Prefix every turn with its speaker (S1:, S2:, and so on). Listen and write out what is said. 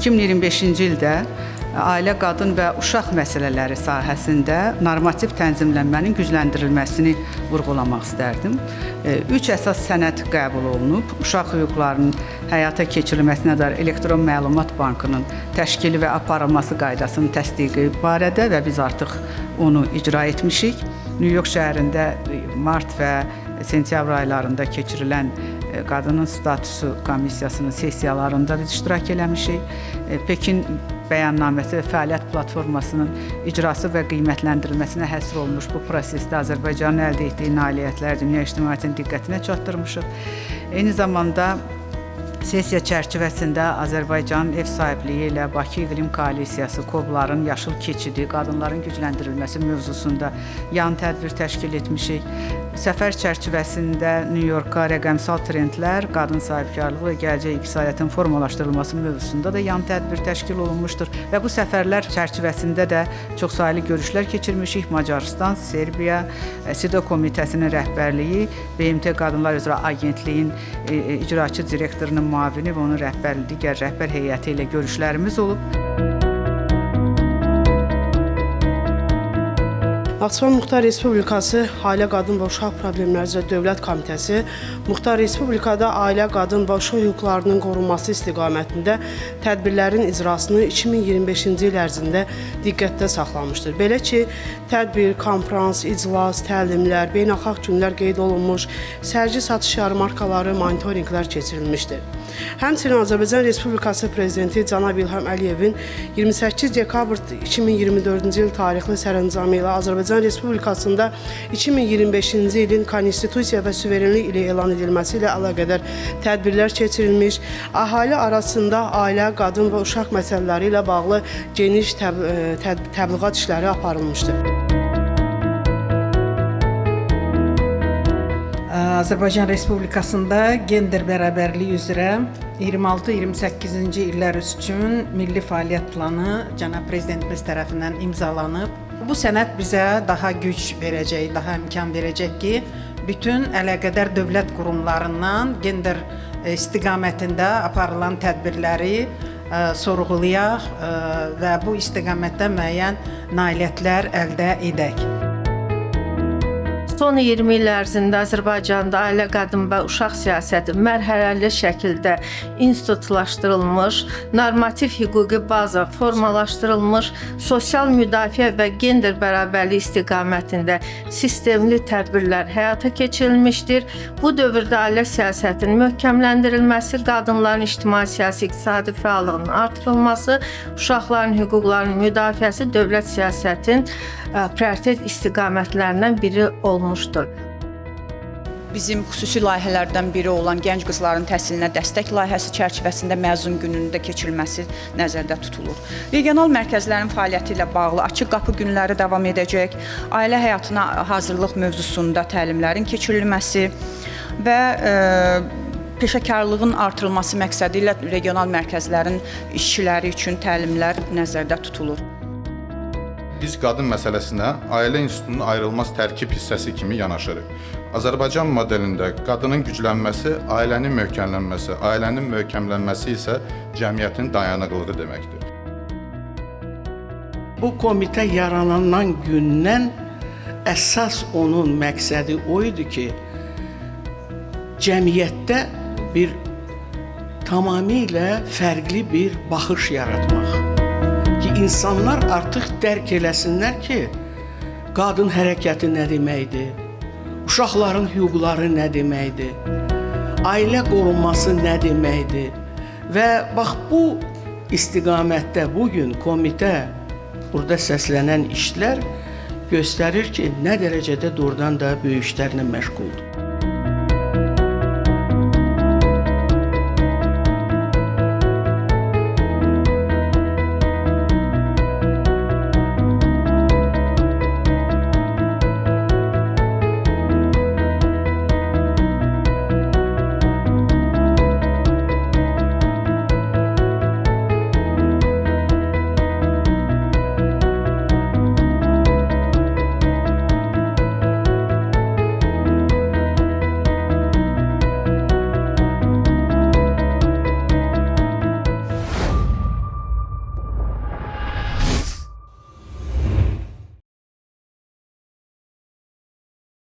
S1: 2025-ci ildə ailə, qadın və uşaq məsələləri sahəsində normativ tənzimlənmənin gücləndirilməsini vurğulamaq istərdim. 3 əsas sənəd qəbul olunub. Uşaq hüquqlarının həyata keçirilməsinə dair elektron məlumat bankının təşkili və aparılması qaydasının təsdiqi barədə və biz artıq onu icra etmişik. New York şəhərində mart və sentyabr aylarında keçirilən Qadının Statusu Komissiyasının sessiyalarında biz iştirak eləmişik. Pekin bəyannaməsi və fəaliyyət platformasının icrası və qiymətləndirilməsinə həsr olunmuş bu prosesdə Azərbaycanın əldə etdiyi nailiyyətlər dünya ictimaiyyətinin diqqətinə çatdırmışıq. Eyni zamanda sessiya çərçivəsində Azərbaycanın ev sahibliyi ilə Bakı İqlim Koalisiyası, KOB-ların yaşıl keçidi, qadınların gücləndirilməsi mövzusunda yan tədbir təşkil etmişik. Səfər çərçivəsində New Yorka rəqəmsal trendlər, qadın sahibkarlığı və gələcək iqtisadiyyatın formalaşdırılması mövzusunda da yan tədbir təşkil olunmuşdur və bu səfərlər çərçivəsində də çoxsaylı görüşlər keçirmişik. Macarıstan, Serbiya, SİDO komitəsinin rəhbərliyi, BMT Qadınlar üzrə Agentliyin icraçı direktorunun müavini və onun rəhbərliyi, digər rəhbər heyəti ilə görüşlərimiz olub.
S2: Naxçıvan Muxtar Respublikası Ailə, Qadın və Uşaq Problemləri üzrə Dövlət Komitəsi Muxtar Respublikada ailə, qadın və uşaq hüquqlarının qorunması istiqamətində tədbirlərin icrasını 2025-ci il ərzində diqqətdə saxlamışdır. Belə ki, tədbir, konfrans, iclas, təlimlər, beynəlxalq günlər qeyd olunmuş, sərgi satış yarmarkaları, monitorinqlər keçirilmişdir. Həmçinin Azərbaycan Respublikası Prezidenti cənab İlham Əliyevin 28 dekabr 2024-cü il tarixli sərəncamı ilə Azərbaycan Respublikasında 2025-ci ilin Konstitusiya və suverenlik ili elan edilməsi ilə əlaqədar tədbirlər keçirilmiş, əhali arasında ailə, qadın və uşaq məsələləri ilə bağlı geniş təbliğat işləri aparılmışdır.
S3: Azərbaycan Respublikasında gender bərabərliyi üzrə 26-28-ci illər üçün milli fəaliyyət planı cənab prezidentimiz tərəfindən imzalanıb. Bu sənəd bizə daha güc verəcək, daha imkan verəcək ki, bütün əlaqədar dövlət qurumlarından gender istiqamətində aparılan tədbirləri sorğulayaq və bu istiqamətdə müəyyən nailiyyətlər əldə edək.
S4: Son 20 il ərzində Azərbaycanda ailə, qadın və uşaq siyasəti mərhələli şəkildə institutlaşdırılmış, normativ hüquqi baza formalaşdırılmış, sosial müdafiə və gender bərabərliyi istiqamətində sistemli tədbirlər həyata keçirilmişdir. Bu dövrdə ailə siyasətinin möhkəmləndirilməsi, qadınların ictimai, siyasi, iqtisadi fəallığının artırılması, uşaqların hüquqlarının müdafiəsi dövlət siyasətinin prioritet istiqamətlərindən biri olmuşdur.
S5: Bizim xüsusi layihələrdən biri olan gənc qızların təhsilinə dəstək layihəsi çərçivəsində məzun gününün də keçirilməsi nəzərdə tutulur. Regional mərkəzlərin fəaliyyəti ilə bağlı açıq qapı günləri davam edəcək, ailə həyatına hazırlıq mövzusunda təlimlərin keçirilməsi və peşəkarlığın artırılması məqsədi ilə regional mərkəzlərin işçiləri üçün təlimlər nəzərdə tutulur.
S6: Biz qadın məsələsinə ailə institutunun ayrılmaz tərkib hissəsi kimi yanaşırıq. Azərbaycan modelində qadının güclənməsi, ailənin möhkəmlənməsi, ailənin möhkəmlənməsi isə cəmiyyətin dayanıqlığı deməkdir.
S7: Bu komitə yaranandan gündən əsas onun məqsədi o idi ki, cəmiyyətdə bir tamamilə fərqli bir baxış yaratmaq. Ki insanlar artıq dərk eləsinlər ki, qadın hərəkəti nə deməkdir, uşaqların hüquqları nə deməkdir, ailə qorunması nə deməkdir. Və bax bu istiqamətdə bugün komitə burada səslənən işlər göstərir ki, nə dərəcədə doğrudan da böyük işlərlə məşğuldur.